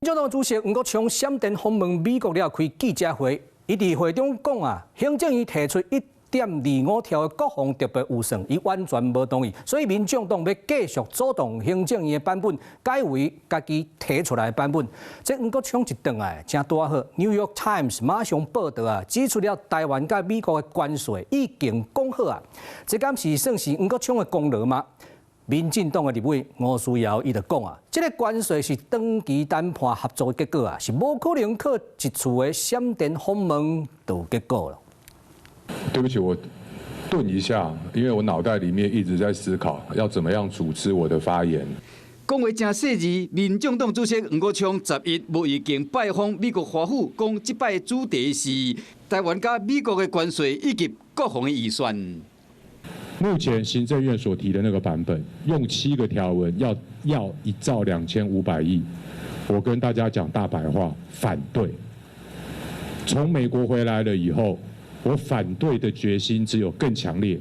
民進黨主席黃國昌閃電訪問美國了後開記者會，伊佇會中講啊，行政院提出1.25條的國防特別預算，伊完全無同意，所以民進黨欲繼續阻擋行政院的版本，改為家己提出來的版本。這黃國昌一轉來，正拄好，New York Times 馬上報導啊，指出了台灣佮美國的關稅已經講好啊，這敢是算是黃國昌的功勞嗎？民進黨的立委吳思瑤伊就講啊，這個關稅是長期談判合作的結果啊，是無可能靠一次的閃電訪問就有結果了。對不起，我頓一下，因為我腦袋裡面一直在思考要怎麼樣組織我的發言。講話誠細膩，民進黨主席黃國昌11無意間拜訪美國華府，講這擺主題是台灣佮美國的關稅以及國防的預算。目前行政院所提的那個版本，用七個條文要1兆2500億，我跟大家講大白話，反對。從美國回來了以後，我反對的決心只有更強烈。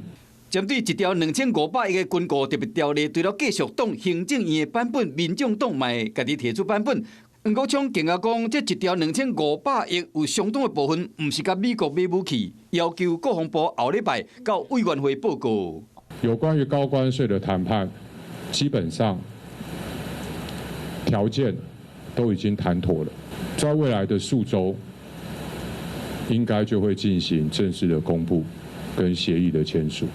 針對1兆2500億的軍購特別條例，除了繼續擋行政院的版本，民進黨嘛會家己提出版本。黃國昌更加講，這1兆2500億有相當的部分，毋是佮美國買武器，要求國防部後禮拜到委員會報告。有關於高關稅的談判，基本上條件都已經談妥了，在未來的數週，應該就會進行正式的公布跟協議的簽署。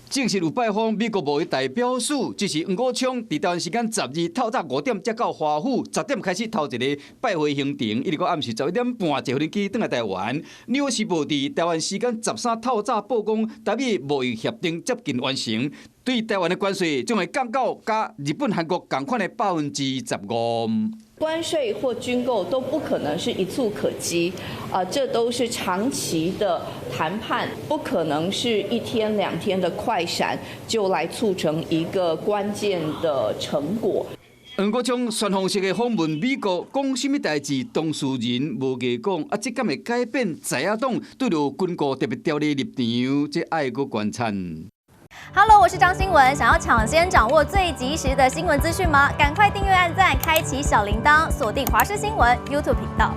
正式有拜訪美國貿易代表處，只是黃國昌佇台灣時間12透早5點才到華府，10點開始頭一个拜會行程，一直到暗時11點半坐飛機轉來台灣。紐約時報佇台灣時間13透早報講，台美貿易協定接近完成，對台灣的關稅將會降到佮日本、韓國仝款的15%。關稅或軍購都不可能是一蹴可幾，啊，這都是長期的談判，不可能是一天兩天的快閃就來促成一個關鍵的成果。黃國昌旋風式的訪問美國，講啥物代誌？當事人無硬講，啊，這敢會改變在野黨對著軍購特別條例立場？這愛閣觀察。 Hello，我是張新聞。想要搶先掌握最及時的新聞資訊嗎？趕快訂閱、按讚、開啟小鈴鐺，鎖定華視新聞 YouTube 頻道。